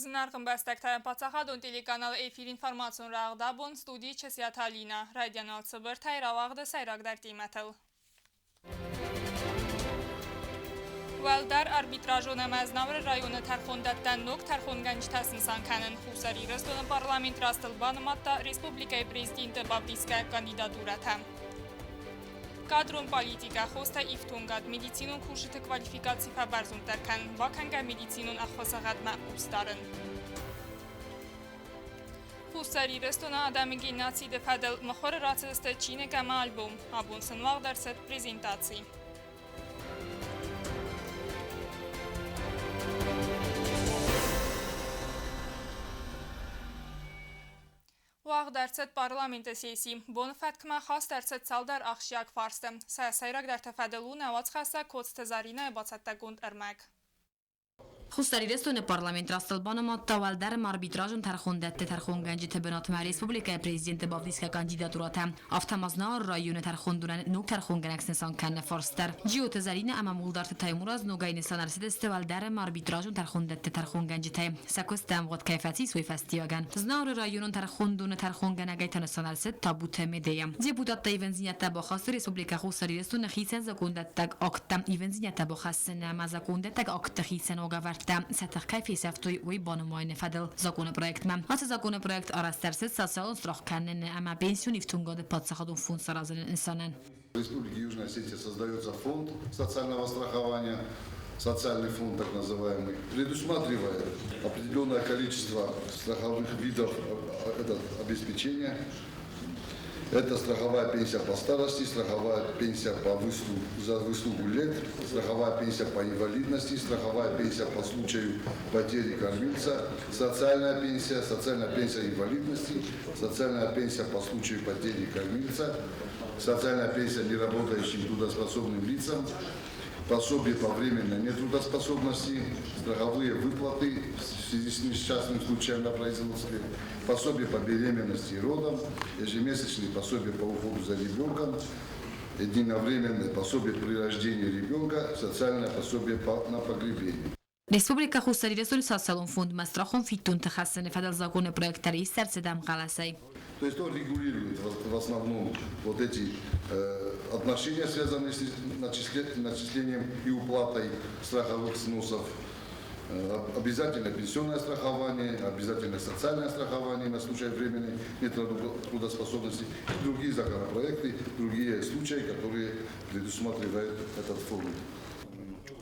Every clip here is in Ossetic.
Зынаргъ ӕмбӕстӕгтӕ, паддзахадон телеканалы эфир информацион рӕгъд абон студийы Чысиаты Алинӕ. Райдиан цыбыртӕй рауагъды сӕйрагдӕр темӕтыл. Уӕлдӕр арбитражон ӕмӕ Знауыры районы тӕрхондӕттӕн ног тӕрхонгӕнджытӕ снысан кӕнын. Хуссар Ирыстоны парламент растыл банымадта республикӕйы президенты бавдисгӕ кандидатурӕтӕ. Кадрон политикӕ, хостӕ ифтонгад, медицинон кусджыты квалификаци фӕбӕрзонддӕр кӕнын, бакӕнгӕ медицинон ӕххуысы гъӕдмӕ хъус дарын. Хуссар Ирыстоны адӕмы геноциды фӕдыл мыхуыры рацыдысты чиныг ӕмӕ альбом. Абон сын уагъд ӕрцыд презентаци. Уагъд ӕрцыд парламенты сесси. Боны фӕткмӕ хаст ӕрцыд цалдӕр ахсджиаг фарсты. Сӕ сӕйрагдӕрты фӕдыл у нӕ уацхӕссӕг Коцты Заринӕйы бацӕттӕгонд ӕрмӕг. Хуссар Ирыстоны парламент растыл банымадта уӕлдӕр ӕмӕ арбитражон тӕрхондӕтты тӕрхонгӕнджыты бынатмӕ республикӕйы президенты бавдисгӕ кандидатурӕтӕ. Афтӕ ма Знауыры районы тӕрхондонӕн ног тӕрхонгӕнӕг снысан кӕныны фарст дӕр. Джиоты Зӕринӕ ӕмӕ Мулдарты Таймураз ногӕй нысан ӕрцыдысты уӕлдӕр ӕмӕ арбитражон тӕрхондӕтты тӕрхонгӕнджытӕй. Сӕ куысты ӕмгъуыд кӕй фӕцис, уый фӕстиуӕгӕн. Знауыры районон тӕрхондоны тӕрхонгӕнӕгӕй та нысан ӕрцыд Табуты Медея. Депутаттӕ ивындзинӕдтӕ бахастой Республикӕ Хуссар Ирыстоны хицӕн закондӕттӕг акттӕм ивындзинӕдтӕ бахӕссыны ӕмӕ закондӕттӕг актты хицӕн уагӕвӕрдтӕ сӕ тых кӕй фесӕфтой, уый банымайыны фӕдыл законопроектмӕ. Ацы законопроект арӕзт ӕрцыд социалон страх кӕныны ӕмӕ пенсион ифтонгады паддзахадон фонд саразыны нысанӕн. В Республике Южная Осетия создается фонд социального страхования, социальный фонд так называемый, предусматривает определенное количество страховых видов это, обеспечения. Это страховая пенсия по старости, страховая пенсия по выслуг, за выслугу лет, страховая пенсия по инвалидности, страховая пенсия по случаю потери кормильца, социальная пенсия, социальная пенсия инвалидности, социальная пенсия по случаю потери кормильца, социальная пенсия неработающим трудоспособным лицам, пособие по временной нетрудоспособности, страховые выплаты в связи с несчастным случаем на производстве, пособие по беременности и родам, ежемесячные пособия по уходу за ребенком, единовременное пособие при рождении ребенка, социальное пособие по, на погребение. Республикӕ Хуссар Ирыстоны социалон фондмӕ страхон фиддонты хӕссыны фӕдыл законы проект ист ӕрцыд ӕмхъӕлӕсӕй. То есть он регулирует в основном вот эти отношения, связанные с начислением и уплатой страховых взносов, обязательно пенсионное страхование, обязательно социальное страхование на случай временной нетрудоспособности и другие законопроекты, другие случаи, которые предусматривает этот фонд.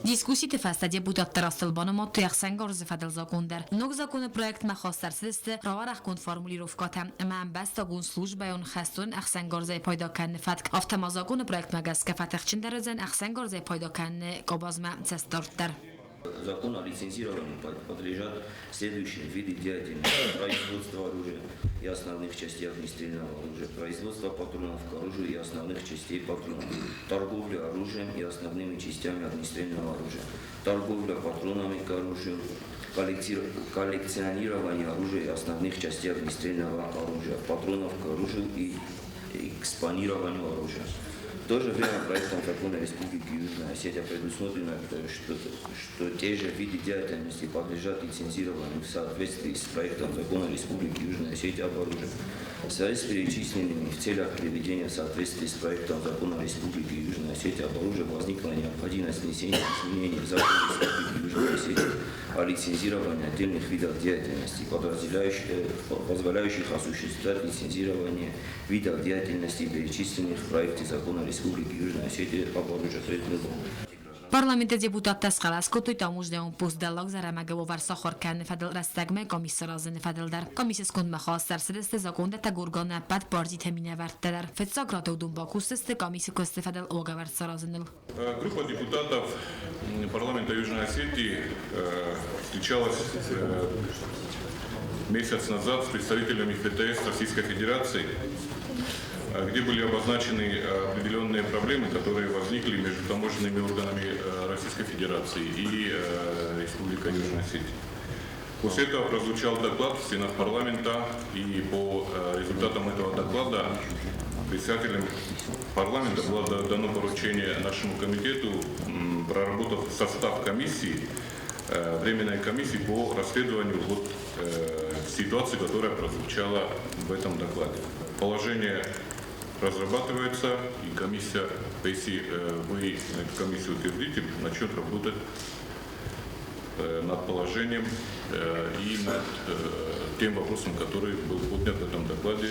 Дискусситы фӕстӕ депутаттӕ растыл банымадтой ӕхсӕнгарзы фӕдыл закон дӕр. Ног законы проектмӕ хаст ӕрцыдысты рауӕрӕхгонд формулировкӕтӕ ӕмӕ ӕмбӕстагон службӕйон хӕстон ӕхсӕнгарзӕй пайда кӕныны фӕтк. Афтӕ ма законы проектмӕ гӕсгӕ фӕтыхджындӕр уыдзӕн ӕхсӕнгарзӕй пайда кӕныны къабазмӕ цӕстдард дӕр. Закон о лицензировании подлежат следующие виды деятельности. Производство оружия и основных частей огнестрельного оружия, производство патронов к оружию и основных частей патронов, торговля оружием и основными частями огнестрельного оружия, торговля патронами к оружию, коллекционирование оружия и основных частей огнестрельного оружия, патронов к оружию и экспонированию оружия. В то же время проектом закона Республики Южная Осетия предусмотрено, что те же виды деятельности подлежат лицензированию в соответствии с проектом закона Республики Южная Осетия об оружии. В связи с перечисленными в целях приведения в соответствии с проектом закона Республики Южная Осетия об оружии возникла необходимость внесения изменений в закон Республики Южная Осетия о лицензировании отдельных видов деятельности, позволяющих осуществлять лицензирование видов деятельности, перечисленных в проекте закона Республики Южная Осетия об оружии. Парламенты депутаттӕ схъӕлӕс кодтой таможнӕйон пост Дӕллаг Зӕрӕмӕгы уавӕр сахуыр кӕныны фӕдыл рӕстӕгмӕ комисси саразыны фӕдыл дӕр. Комисси скондмӕ хаст ӕрцыдысты закондӕттӕг органы ӕппӕт партиты минӕвӕрттӕ дӕр. Фыццаг радӕвдон бакусдзысты комисси куысты фӕдыл уагӕвӕрд саразыныл. Группа депутатов парламента Южной Осетии встречалась месяц назад с представителями ФТС Российской Федерации, где были обозначены определенные проблемы, которые возникли между таможенными органами Российской Федерации и Республикой Южная Осетия. После этого прозвучал доклад в стенах парламента, и по результатам этого доклада председателем парламента было дано поручение нашему комитету, проработав состав комиссии, временной комиссии по расследованию вот, ситуации, которая прозвучала в этом докладе. Положение разрабатывается, и комиссия, если вы эту комиссию утвердите, начнет работать над положением и над тем вопросом, который был поднят в этом докладе,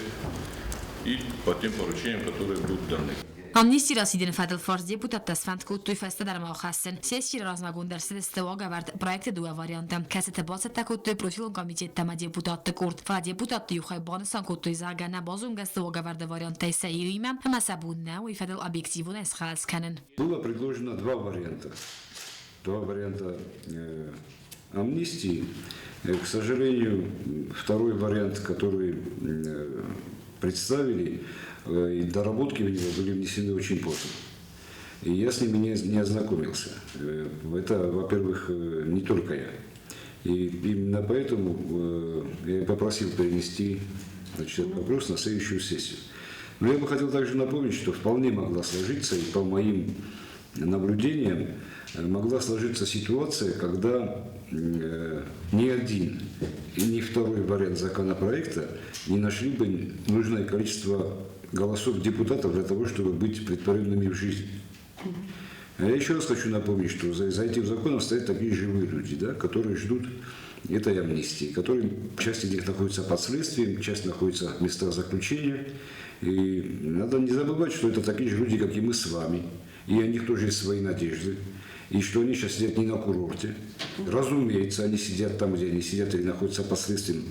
и по тем поручениям, которые будут даны. Амнисти расидыны фӕдыл фарст депутаттӕ сфӕнд кодтой фӕстӕдӕрмӕ ахӕссын. Сессийы размӕгонд ӕрцыдысты уагӕвӕрд проекты дыууӕ варианты, кӕцыты бацӕттӕ кодтой профилон комитеттӕ ӕмӕ депутатты къорд. Фӕлӕ депутатты иу хай банысан кодтой, зӕгъгӕ, нӕ базонгӕ сты уагӕвӕрды варианттӕй сӕ иуимӕ ӕмӕ сӕ бон нӕ уый фӕдыл объективонӕй схӕлц кӕнын. Было предложено два варианта. Два варианта амнистии. К сожалению, второй вариант, который представили, и доработки в него были внесены очень поздно. И я с ними не ознакомился. Это, во-первых, не только я. И именно поэтому я попросил перенести, значит, этот вопрос на следующую сессию. Но я бы хотел также напомнить, что вполне могла сложиться, и по моим наблюдениям, могла сложиться ситуация, когда ни один и ни второй вариант законопроекта не нашли бы нужное количество голосов депутатов для того, чтобы быть претворенными в жизнь. А я еще раз хочу напомнить, что за этим законом стоят такие живые люди, да, которые ждут этой амнистии, которые, часть из них находится под следствием, часть находится в местах заключения. И надо не забывать, что это такие же люди, как и мы с вами. И у них тоже есть свои надежды. И что они сейчас сидят не на курорте. Разумеется, они сидят там, где они сидят, или находятся под следствием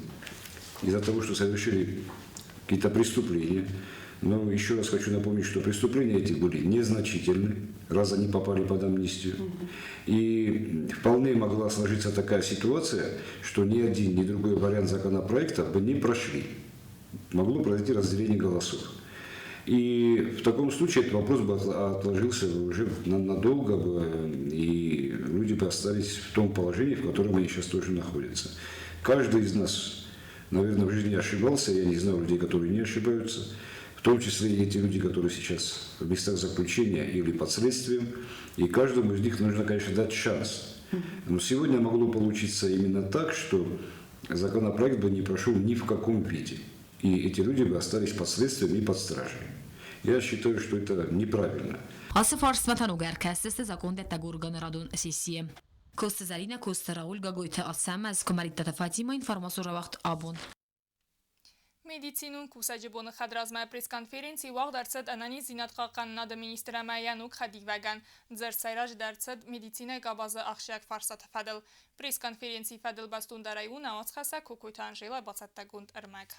из-за того, что совершили какие-то преступления. Но еще раз хочу напомнить, что преступления эти были незначительны, раз они попали под амнистию. И вполне могла сложиться такая ситуация, что ни один, ни другой вариант законопроекта бы не прошли. Могло произойти разделение голосов. И в таком случае этот вопрос бы отложился уже надолго бы, и люди бы остались в том положении, в котором они сейчас тоже находятся. Каждый из нас, наверное, в жизни ошибался, я не знаю людей, которые не ошибаются, в том числе и эти люди, которые сейчас в местах заключения или под следствием, и каждому из них нужно, конечно, дать шанс. Но сегодня могло получиться именно так, что законопроект бы не прошел ни в каком виде. И эти люди бы остались под следствием и под стражей. Я считаю, что это неправильно. Ацы фарстмӕ та ног ӕркӕсдзысты закондӕттӕг органы радон сессийы. Коцты Зӕринӕ, Коцты Рауль, Гаглойты Ацӕмӕз, Куымӕридтаты Фатимӕ, информацион рауагъд Абон. Медицинон кусӕджы боны хӕдразмӕ пресс-конференци уагъд ӕрцыд ӕнӕниздзинад хъахъхъӕнынады министр ӕмӕ йӕ ног хӕдивӕгӕн. Дзырд сӕйраджыдӕр цыд медицинӕйы къабазы ахсджиаг фарстаты фӕдыл. Пресс-конференцийы фӕдыл бӕстондӕрӕй у нӕ уацхӕссӕг Кокойты Анжелӕ бацӕттӕгонд ӕрмӕг.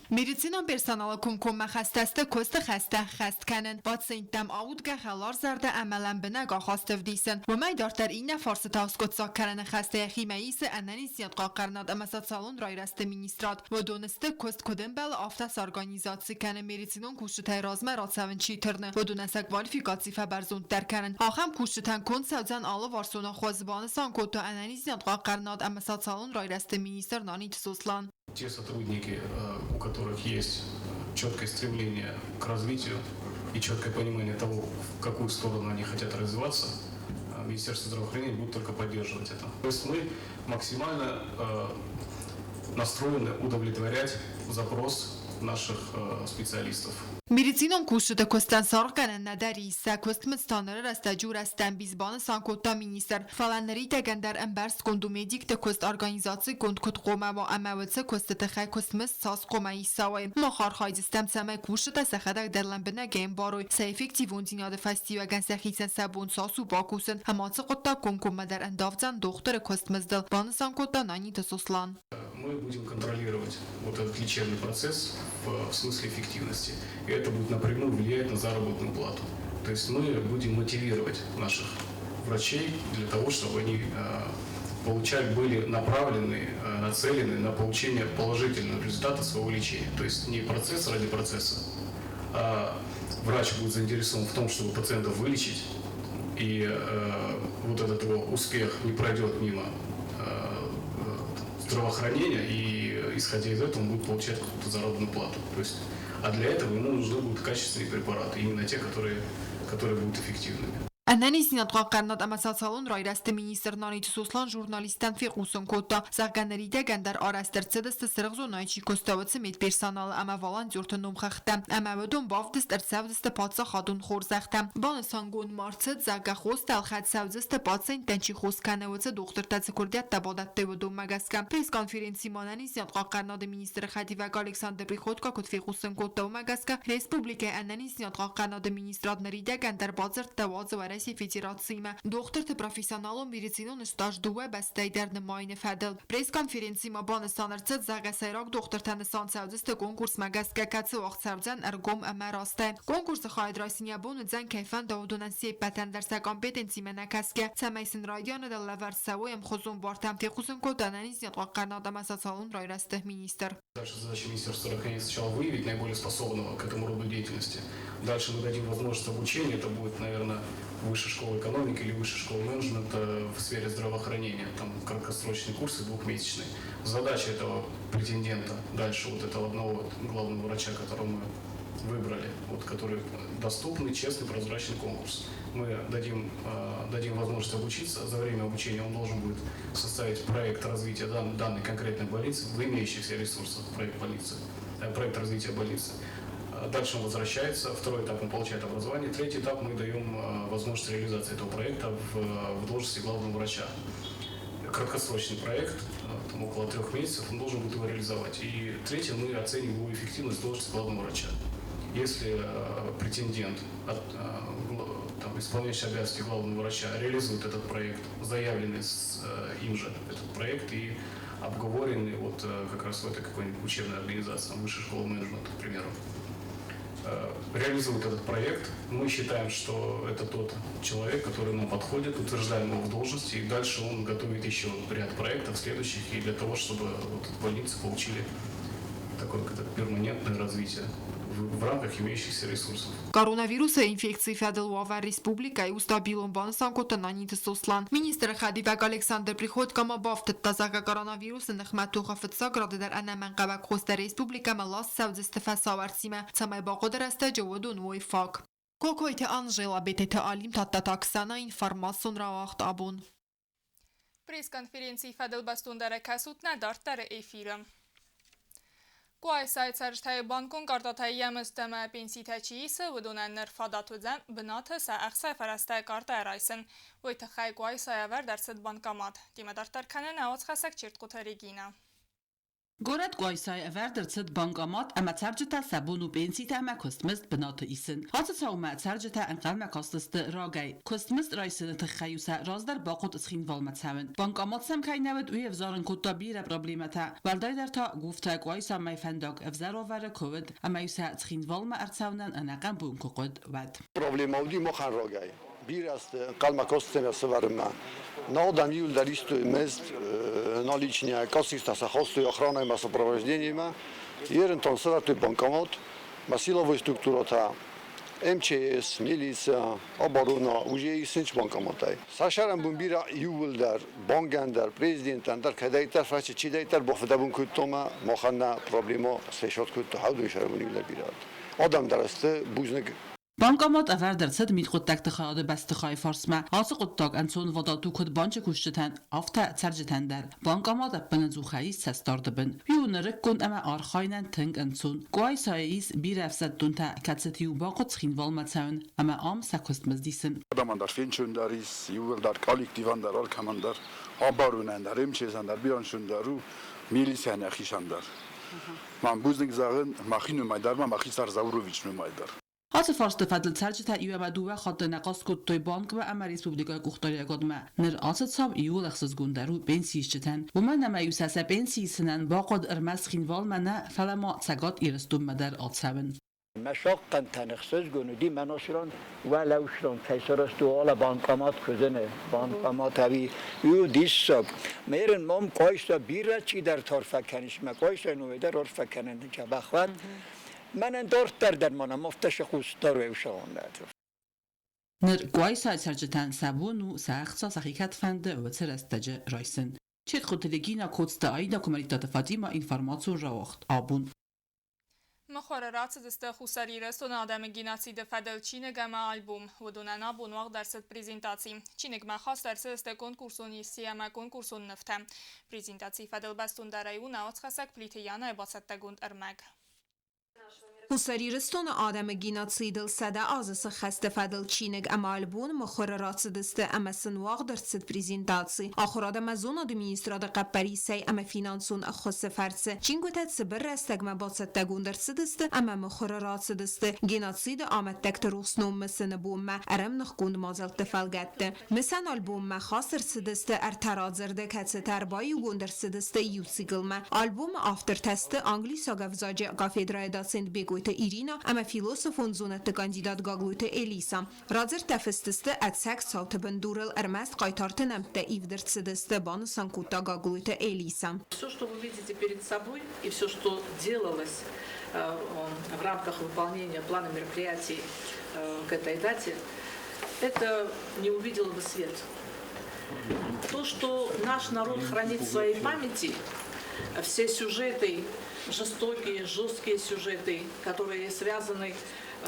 Медицинон персоналы комкоммӕ хӕстӕ сты куысты хӕстӕ ӕххӕст кӕнын, пациенттӕм аудгӕ, хӕларзӕрдӕ ӕмӕ лӕмбынӕг ахаст ӕвдисын. Уымӕй дарддӕр иннӕ фарстытӕ аскъуыддзаг кӕныны хӕстӕ йӕхимӕ исы ӕнӕниздзинад хъахъхъӕнынад ӕмӕ социалон райрӕзты министрад. Уыдон сты, куыст куыд ӕмбӕлы, афтӕ сорганизаци кӕнын, медицинон кусджытӕй размӕ рацӕуын чи тырны, уыдонӕн сӕ квалификаци фӕбӕрзонддӕр кӕнын. Ахӕм кусджытӕн конд цӕудзӕн алыварсон ӕххуыс, банысан кодта ӕнӕниздзинад хъахъхъӕнынад ӕмӕ социалон райрӕзты министр Наниты Сослан. Те сотрудники, у которых есть четкое стремление к развитию и четкое понимание того, в какую сторону они хотят развиваться, Министерство здравоохранения будет только поддерживать это. То есть мы максимально настроены удовлетворять запрос наших специалистов. Медицинон кусджыты куыстӕн саргъгӕнӕн нӕдӕр ис, сӕ куыстмыздтӕ ныры рӕстӕджы у рӕстӕмбис, банысан кодта министр. Фӕлӕ ныридӕгӕн дӕр ӕмбӕрстгонд у медикты куыст организацигонд куыд хъуамӕ уа ӕмӕ уыцы куысты тыххӕй куыстмызд цас хъуамӕ исауой. Мах архайдзыстӕм, цӕмӕй кусджытӕ сӕхӕдӕг дӕр лӕмбынӕгӕй ӕмбарой, сӕ эффективондзинады фӕстиуӕгӕн сӕхицӕн сӕ бон цас у бакусын ӕмӕ ацы хъуыддаг комкоммӕдӕр ӕндавдзӕн дохтыры куыстмыздыл, банысан кодта Наниты Сослан. Мы будем контролировать вот этот лечебный процесс в смысле эффективности. И это будет напрямую влиять на заработную плату. То есть мы будем мотивировать наших врачей для того, чтобы они получали, были направлены, нацелены на получение положительного результата своего лечения. То есть не процесс ради процесса, а врач будет заинтересован в том, чтобы пациента вылечить, и вот этот его успех не пройдет мимо здравоохранения, и исходя из этого он будет получать какую-то заработную плату. То есть, а для этого ему нужны будут качественные препараты, именно те, которые будут эффективными. Ӕнӕниздзинад хъахъхъӕнынад ӕмӕ социалон райрӕзты министр Наниты Сослан журналисттӕн фехъусын кодта, зӕгъгӕ, ныридӕгӕн дӕр арӕзт ӕрцыдысты цыргъ зонӕйы чи куыста, уыцы медперсоналы ӕмӕ волонтерты номхыгъдтӕ ӕмӕ уыдон бавдыст ӕрцӕудзысты паддзахадон хорзӕхтӕ. Банысангонд ма рцыд, зӕгъгӕ, хостӕ ӕлхӕд цӕудзысты, пациенттӕн чи хос кӕны, уыцы дохтыртӕ цы куырдиӕттӕ бадӕттой, уыдонмӕ гӕсгӕ. Пресс-конференцийы ма ӕнӕниздзинад хъахъхъӕнынады министры хӕдивӕг Александр Приходько куыд фехъусын кодта, уымӕ гӕсгӕ республикӕйы ӕнӕниздзинад хъахъхъӕнынады министрад ныридӕгӕн дӕр бадзырдтӕ уадзы Уӕрӕсейы Федерациимӕ дохтырты профессионалон медицинон стаж дыууӕ бӕстӕйы дӕр нымайыны фӕдыл. Пресс-конференцийы ма банысан ӕрцыд, зӕгъгӕ, сӕйраг дохтыртӕ нысан цӕудзысты конкурсмӕ гӕсгӕ, кӕцы уагъд цӕудзӕн ӕргом ӕмӕ растӕй. Конкурсы хайад райсын йӕ бон уыдзӕн кӕй фӕнда, уыдонӕн се ппӕтӕн дӕр сӕ компетенцимӕ нӕ кӕсгӕ, цӕмӕй сын райдианы дӕр лӕвӕрд цӕуой ӕмхуызон бартӕ, фехъусын кодта ӕнӕниздзинад хъахъхъӕнынад ӕмӕ социалон райрӕзты министр. Наша задача Министерства здравоохранения сначала выявить наиболее способного к этому роду деятельности. Дальше мы дадим возможность обучения, это будет, наверное, высшая школа экономики или высшая школа менеджмента в сфере здравоохранения, там краткосрочные курсы двухмесячные. Задача этого претендента, дальше вот этого одного главного врача, которого мы выбрали, вот, который доступный, честный, прозрачный конкурс. Мы дадим возможность обучиться. За время обучения он должен будет составить проект развития данной конкретной больницы в имеющихся ресурсах, проект больницы, проект развития больницы. Дальше он возвращается, второй этап он получает образование, третий этап мы даем возможность реализации этого проекта в должности главного врача. Краткосрочный проект, там около 3 месяцев, он должен будет его реализовать. И третье, мы оценим его эффективность в должности главного врача. Если претендент, исполняющий обязанности главного врача, реализует этот проект, заявленный им же этот проект и обговоренный вот как раз в этой какой-нибудь учебной организации, там, высшей школы менеджмента, к примеру, реализует этот проект, мы считаем, что это тот человек, который нам подходит, утверждаем его в должности, и дальше он готовит еще ряд проектов следующих, и для того, чтобы вот больницы получили такое как-то перманентное развитие в рамках имеющихся ресурсов. Коронавирусы инфекцийы фӕдыл уавӕр республикӕйы у стабилон, банысан кодта Наниты Сослан. Министры хӕдивӕг Александр Приходько ма бафтыдта, зӕгъгӕ, коронавирусы ныхмӕ тохы фыццаг рады дӕр ӕнӕмӕнгхъӕуӕг хостӕ республикӕмӕ ласт цӕудзысты фӕсауӕрцимӕ, цӕмӕй бахъуыды рӕстӕджы уыдон уой фаг. Кокойты Анжела, Бететы Алим, Тадтаты Оксана, информацион рауагъд абон. Пресс-конференцийы фӕдыл бӕстондӕрӕй кӕсут нӕ дарддӕры эфиры. Къуайсайы цӕрджытӕй банкон картӕтӕй йӕ мызд ӕмӕ пенситӕ чи исы, уыдонӕн ныр фадат уыдзӕн бынаты сӕ ӕхцайы фӕрӕзтӕ картӕйӕ райсын. Уый тыххӕй Къуайсайы ӕвӕрд ӕрцыд банкомат. Темӕ дарддӕр кӕны нӕ уацхӕссӕг Чертхъуты Регинӕ. Горӕт Къуайсайы ӕвӕрд ӕрцыд банкомат ӕмӕ цӕрджытӕ сӕ бон у пенситӕ ӕмӕ куыстмызд бынаты исын. Ацы цаумӕ цӕрджытӕ ӕнхъӕлмӕ кастысты рагӕй. Куыстмызд райсыны тыххӕй-иу сӕ раздӕр бахъуыд Цхинвалмӕ цӕуын. Банкомат сӕм кӕй нӕ уыд, уый ӕвзарын кодта бирӕ проблемӕтӕ. Уӕлдайдӕр та Гуфтӕ Къуайсамӕ фӕндаг ӕвзӕр уавӕры куы уыд, ӕмӕ-иу сӕ Цхинвалмӕ ӕрцӕуынӕн ӕнӕхъӕн бон куы хъуыд, уӕд. Проблемӕ уыди махӕн рагӕй. Бирӕ азты ӕнхъӕлмӕ кастыстӕм сӕвӕрынмӕ. Нал дам иуылдӕр истой мызд, наличные, кассиртӕ сӕ хастой охранаимӕ, сопровождениемӕ. Ерынтон сӕвӕрдтой банкомат, ма силовой структурӕтӕ, МЧС, милиция, оборона уже исынч банкоматӕй. Сӕ бирӕ иууылдӕр, бангӕн дӕр, президентӕн дӕр, кӕдӕйдӕр фӕрцы чидӕйдӕр бафыдӕбон кодта ӕмӕ махӕн нӕ проблемӕ срешат кодта хӕудон сӕрбон иууылдӕр бирӕ. Адӕм дӕр сты бузныг. Банкомат ӕвӕрд ӕрцыд мидхъуыддӕгты хайады бӕстыхайы фарсмӕ. Ацы хъуыддаг ӕнцонвадат у куыд банчы кусджытӕн, афтӕ цӕрджытӕн дӕр. Банкомат ӕппынӕдзухӕй ис цӕстдарды бын. Уый у нырыккон ӕмӕ архайынӕн тынг ӕнцон. Къуайсайы ис бирӕ ӕфсӕддонтӕ, кӕцыты-иу бахъуыд Цхинвалмӕ цӕуын ӕмӕ ам сӕ куыстмызд исын. Адӕмӕн дӕр фенцондӕр ис, иууылдӕр коллективӕн дӕр, алкӕмӕн дӕр, абаронӕн дӕр, МЧС-ӕн дӕр, бирӕ ӕнцондӕр у, милицийӕн йӕхицӕн дӕр. Мӕн бузныг зӕгъын мӕхи номӕй дӕр ма мӕхи Сарзаурович номӕй дӕр. Ацы фарсты фӕдыл цӕрджытӕ иу ӕмӕ дыууӕ хатты нӕ хъаст кодтой банкмӕ ӕмӕ республикӕйы къухдариуӕгадмӕ. Ныр ацы цау иууыл ӕхсызгондӕр у пенсиисджытӕн. Уымӕн ӕмӕ-иу сӕ сӕ пенси исынӕн бахъуыд ӕрмӕст Цхинвалмӕ нӕ, фӕлӕ ма Цӕгат Ирыстонмӕ дӕр ацӕуын. Мӕ сахъхъӕнтӕн ӕхсызгон уыди, мӕносрон уӕлӕусрон кӕй сарӕзтой, уалӕ банкомат куы банкомат ӕви иу диссаг. Мерын мом Къойса бирӕ чидӕртӕ арфӕ кӕныс, мӕ Къойса номӕй дӕр арфӕ кӕнын дзӕбӕх уӕд. Мӕнӕн дарддӕр дӕр ма нӕм афтӕ сыхъусдӕр уӕвсӕгъон. Ныр Къуайсайы цӕрджытӕн сӕ бон у сӕ ӕхца сӕхи кӕд фӕнды, уыцы рӕстӕджы райсын. Четхъуты Регина, Коцты Аида, Куымӕридтаты Фатимӕ, информацион рауагъд абон. Мыхуыры рацыдысты Хуссар Ирыстоны адӕмы геноциды фӕдыл чиныг ӕмӕ альбом. Уыдонӕн абон уагъд ӕрцыд презентаци. Чиныгмӕ хаст ӕрцыдысты конкурсон эссе ӕмӕ конкурсон нывтӕ. Презентацийы фӕдыл бӕстондӕрӕй у нӕ уацхӕссӕг Плиты Янайы бацӕттӕгонд ӕрмӕг. Хуссар Ирыстоны адӕмы геноцидыл 100 азы сыххӕсты фӕдыл чиныг ӕмӕ альбом мыхуыры рацыдысты ӕмӕ сын уагъд ӕрцыд презентаци. Ахуырад ӕмӕ зонады министрады хъӕппӕрисӕй ӕмӕ финансон ӕххуысы фӕрцы чингуытӕ цыбыр рӕстӕгмӕ бацӕттӕгонд ӕрцыдысты ӕмӕ мыхуыры рацыдысты геноциды амӕттӕгты рухс ном мысыны бонмӕ ӕрӕмныхгонд мадзӕлтты фӕлгӕтты. Мысӕн альбоммӕ хаст ӕрцыдысты ӕртӕ радзырды, кӕцытӕ ӕрбаиугонд ӕрцыдысты иу циклмӕ. Альбомы автортӕ сты англисаг ӕвзаджы кафедрӕйы доцент Бекъойты Ирина ӕмӕ философон зонӕдты кандидат Гаглойты Элиса. Радзырдтӕ фыст сты ӕцӕг цауты бындурыл, ӕрмӕст хъайтарты нӕмттӕ ивд ӕрцыдысты, банысан кодта Гаглойты Элиса. Все, что вы видите перед собой, и все, что делалось в рамках выполнения плана мероприятий к этой дате, это не увидело бы свет. То, что наш народ хранит в своей памяти, все сюжеты, жестокие, жесткие сюжеты, которые связаны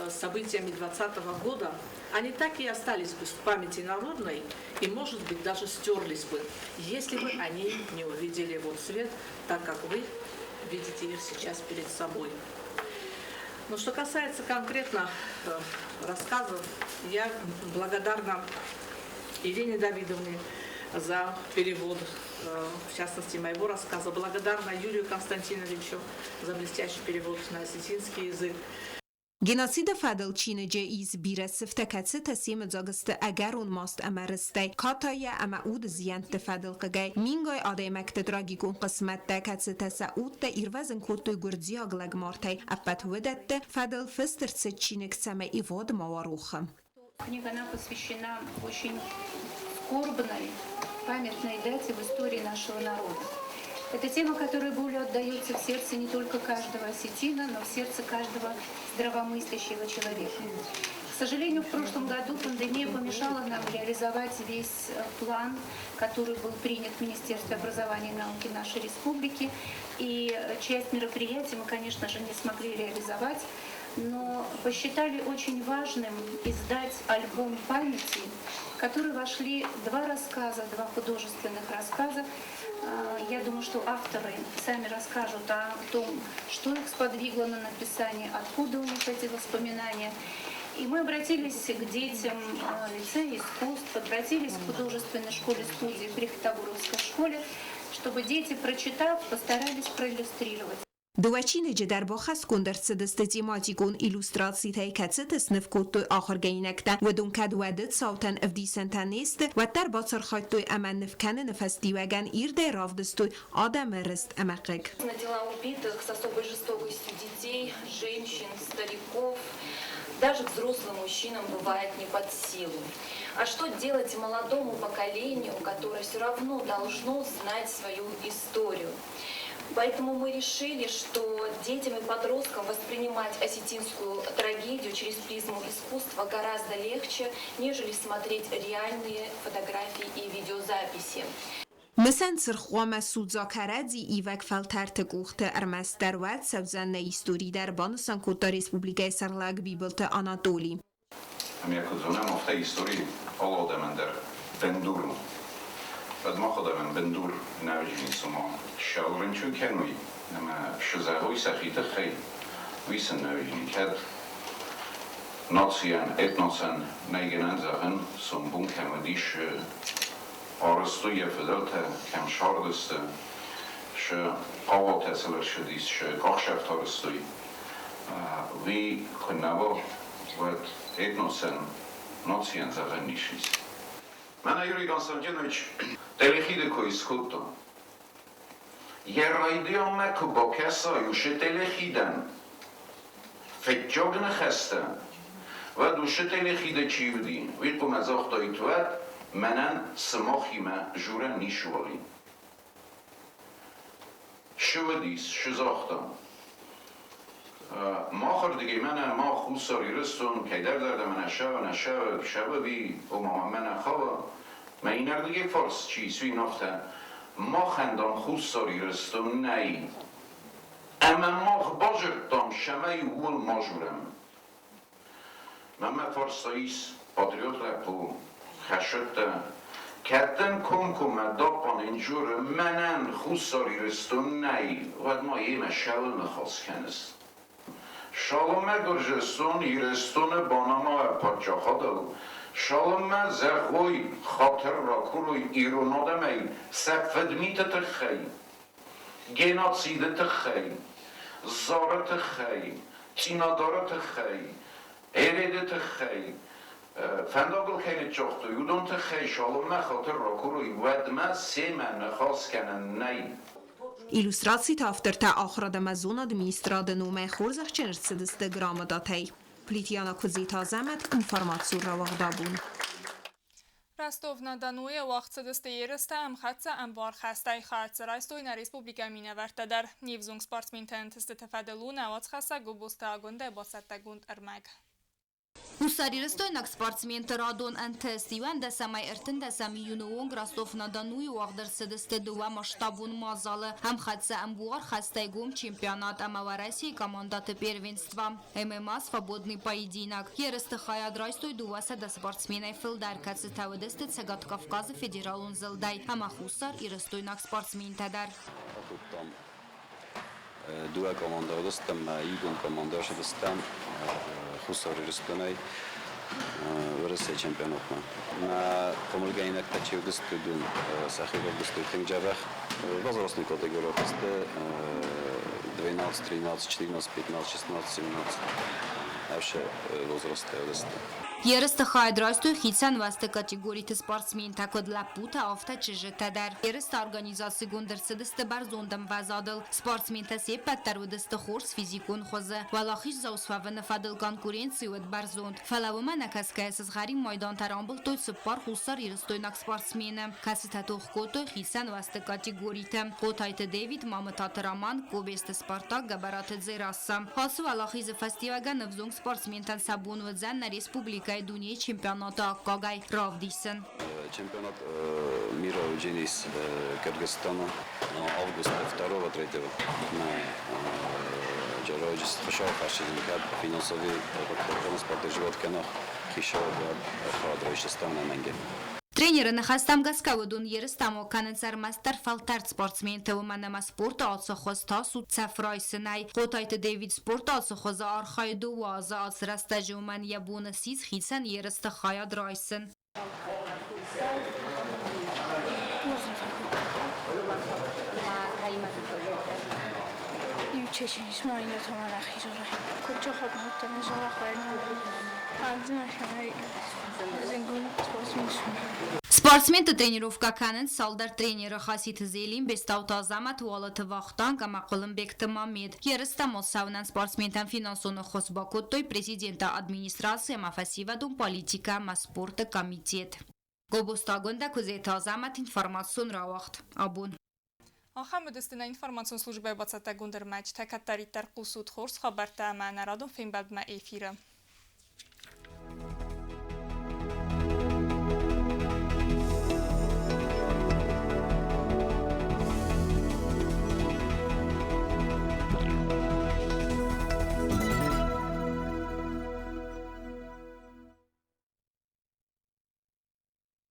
с событиями 2020 года, они так и остались бы в памяти народной и, может быть, даже стерлись бы, если бы они не увидели вот свет, так как вы видите их сейчас перед собой. Но что касается конкретно рассказов, я благодарна Ирине Давидовне за перевод, в частности, моего рассказа. Благодарна Юрию Константиновичу за блестящий перевод на осетинский язык. Геноциды фӕдыл чиныджы ис бирӕ сыфтӕ, кӕцытӕ семыдзаг сты ӕгӕрон маст ӕмӕ рыстӕй, катайӕ ӕмӕ уды зиӕнтты фӕдыл хъыгӕй, мингай адӕймӕгты трагикон хъысмӕттӕ, кӕцытӕ сӕ удтӕ ирвӕзын кодтой гуырдзиаг лӕгмартӕй. Ӕппӕт уыдӕтты фӕдыл фыст ӕрцыд чиныг, цӕмӕй ивгъуыд ма уа рохы. Книга, она посвящена очень скорбной, памятной дате в истории нашего народа. Это тема, которая болью отдается в сердце не только каждого осетина, но в сердце каждого здравомыслящего человека. К сожалению, в прошлом году пандемия помешала нам реализовать весь план, который был принят в Министерстве образования и науки нашей республики. И часть мероприятий мы, конечно же, не смогли реализовать, но посчитали очень важным издать альбом памяти, в который вошли два рассказа, два художественных рассказа. Я думаю, что авторы сами расскажут о том, что их сподвигло на написание, откуда у них эти воспоминания. И мы обратились к детям лицея искусств, обратились к художественной школе-студии при Хетагуровской школе, чтобы дети, прочитав, постарались проиллюстрировать. Дыууӕ чиныджы дӕр бахӕсгонд ӕрцыдысты тематикон иллюстрацитӕй, кӕцыты сныв кодтой ахуыргӕнинӕгтӕ. Уыдон кӕд уӕды цаутӕн ӕвдисӕнтӕ не сты, уӕддӕр бацархайдтой ӕмӕ ныв кӕныны фӕстиуӕгӕн ирдӕй равдыстой адӕмы рыст ӕмӕ хъыг. На дела убитых с особой жестокостью детей, женщин, стариков, даже взрослым мужчинам бывает не под силу. А что делать молодому поколению, которое все равно должно знать свою историю? Поэтому мы решили, что детям и подросткам воспринимать осетинскую трагедию через призму искусства гораздо легче, нежели смотреть реальные фотографии и видеозаписи. Мысӕн цыргъ хъуамӕ судза кӕрӕдзи ивӕг фӕлтӕрты къухты, ӕрмӕстдӕр уӕд цӕудзӕн нӕ истори дӕр, банысан кодта республикӕйы сӕргълӕууӕг Бибылты Анатоли. Ӕмӕ куыд зонӕм, афтӕ истори алы адӕмӕн дӕр бындур у. Уӕд мах адӕмӕн бындур нӕ уыди, цыма сӕ рынчын кӕной ӕмӕ сызӕгъой сӕхи тыххӕй, уый сын нӕ уыди. Кӕд нацийӕн, этносӕн нӕй гӕнӕн зӕгъын, сомбон кӕм уыдис, арӕзтой йӕ фыдӕлтӕ, кӕм сардысты, шы хъӕуатӕ сыл ӕрцыдис, шы къахсӕфт арӕзтой, уый куы нӕ уа, уӕд этносӕн, нацийӕн зӕгъӕн ницы ис. Мӕнӕ Юрий Константинович Телехиды кой скодта. Йӕ райдианмӕ куы бакӕсай уыцы телехидӕн фыццаг ныхӕстӕ, уӕд уыцы телехиды чи уыди, уый хъуамӕ загътаид, уӕд мӕнӕн сымахимӕ журӕн ницыуал и. Шы уыдис, шы загъта. Махырдыгӕй мӕнӕ мах Хуссар Ирыстон, кӕйдӕр дӕр мӕнӕ шӕвы, нӕ шӕвы, шӕвы ви, ома мӕнӕ хауы. Мӕ иннӕрдыгӕй фарс чи ис, уый афтӕ. Махӕн, дам, Хуссар Ирыстон нӕй. Ӕмӕ мах базыдтам, цӕмӕй ууыл ма дзурӕм. Мӕнмӕ фарста ис патриот лӕппу, хӕсӕттӕ. Кӕд дӕм комкоммӕ Дапан дзуры, мӕнӕн Хуссар Ирыстон нӕй, уӕд ма йемӕ цӕуыл ныхас кӕныс? Цалынмӕ Гуырдзыстон Ирыстоны банымайа паддзахадыл, цалынмӕ зӕгъой, хатыр ракурой ирон адӕмӕй сӕ фыдмиты тыххӕй, геноциды тыххӕй, Зары тыххӕй, Цъинагары тыххӕй, Ереды тыххӕй, фӕндагыл кӕй ныццагътой, уыдон тыххӕй цалынмӕ хатыр ракурой, уӕдмӕ семӕ ныхас кӕнӕн нӕй. Иллюстрациты автортӕ ахуырад ӕмӕ зонады министрады номӕй хорзӕхджын ӕрцыдысты грамотатӕй. Плитъяна Куыдзиты Азӕмӕт, информацион рауагъд абон. Ростов-на-Донуйы уагъд цыдысты ерыстӕ ӕмхӕццӕ ӕмбуархӕстӕй хӕццӕ райстой нӕ республикӕйы минӕвӕрттӕ дӕр. Не взонг спортсментӕ ӕнтыстыты фӕдыл у нӕ уацхӕссӕг Гобозты Агуындӕ бацӕттӕгонд ӕрмӕг. Хуссарирыстойнаг спортсменты радон ӕнтыст 31-ӕй 13 июны онг Ростов-на-Донуйы уагъд ӕрцыдысты дыууӕ масштабон мадзалы: ӕмхӕццӕ ӕмбуархӕстӕй гом чемпионат ӕмӕ Уӕрӕсейы командӕты первенство. ММА «Свободный поединок». Ерысты хайад райстой 200 спортсменӕй фылдӕр, кӕцытӕ уыдысты Цӕгат Кавказы федералон зылдӕй ӕмӕ Хуссар Ирыстойнаг спортсментӕ дӕр. Бакодтам дыууӕ командӕ уыдыстӕм, иугонд командӕ ссыдыстӕм Хуссар Ирыстонӕй Уӕрӕсейы чемпионатмӕ. Мӕ хъомылгӕнинӕгтӕ чи уыдысты, уыдон сӕхи равдыстой тынг дзӕбӕх. Возрастной категорийы сты 12, 13, 14, 15, 16, 17 ӕфсӕ возрасттӕ уыдысты. Ерысты хайад райстой хицӕн уӕзты категориты спортсментӕ, куыд лӕппутӕ, афтӕ чызджытӕ дӕр. Ерысты организацигонд ӕрцыдысты бӕрзонд ӕмвӕзадыл. Спортсментӕ се ппӕт дӕр уыдысты хорз физикон хуызы. Уӕлахиздзау суӕвыны фӕдыл конкуренци уыд бӕрзонд. Фӕлӕ уымӕ нӕ кӕсгӕйӕ сызгъӕрин майдантӕ рамбылдтой цыппар хуссарирыстойнаг спортсмены, кӕцытӕ тох кодтой хицӕн уӕзты категориты: Хъотайты Дэвид, Мамытаты Роман, Кобесты Спартак, Гӕбӕраты Дзерассӕ. Ацы уӕлахизы фӕстиуӕгӕн ӕвзонг спортсментӕн сӕ бон уыдзӕн нӕ республикӕйы дунейы чемпионаты аккагӕй равдисын. Чемпионат мира уыдзӕнис Кыргызстаны августы 2-3 на Джароджис Хуссар кӕд финансовый поддерживать кӕна хицауад, уӕд ӕрхауд райсдзыстӕм ӕнӕмӕнгӕй. Тренеры ныхӕстӕм гӕсгӕ уыдон ерыстӕм кӕнынц ӕрмӕстдӕр фӕлтӕрд спортсментӕ, уымӕн ӕмӕ спорты ацы хуыз тас у цӕф райсынӕй. Хъотайты Дэвид спорты ацы хуызы архайды уадзы ацы рӕстӕджы уымӕн йӕ бон ссис хицӕн ерысты хайад райсын. Спортсменты тренировкӕ кӕнынц цалдӕр тренеры: Хаситы Зелим, Бестауты Азӕмӕт, Уалыты Вахтанг ӕмӕ Хъуылымбегты Мамед. Ерыстӕм ацӕуынӕн спортсментӕн финансон ӕххуыс бакодтой президенты администраци ӕмӕ фӕсивӕдон политикӕ ӕмӕ спорты комитет. Гобозты Агуындӕ, Куыдзеты Азӕмӕт, информацион рауагъд. Абон. Ахӕм уыдысты нӕ информацион службӕйы бацӕттӕгонд ӕрмӕджытӕ. Кӕддӕриддӕр хъусут хорз хабӕрттӕ ӕмӕ ӕнӕрадон фембӕлдмӕ эфиры.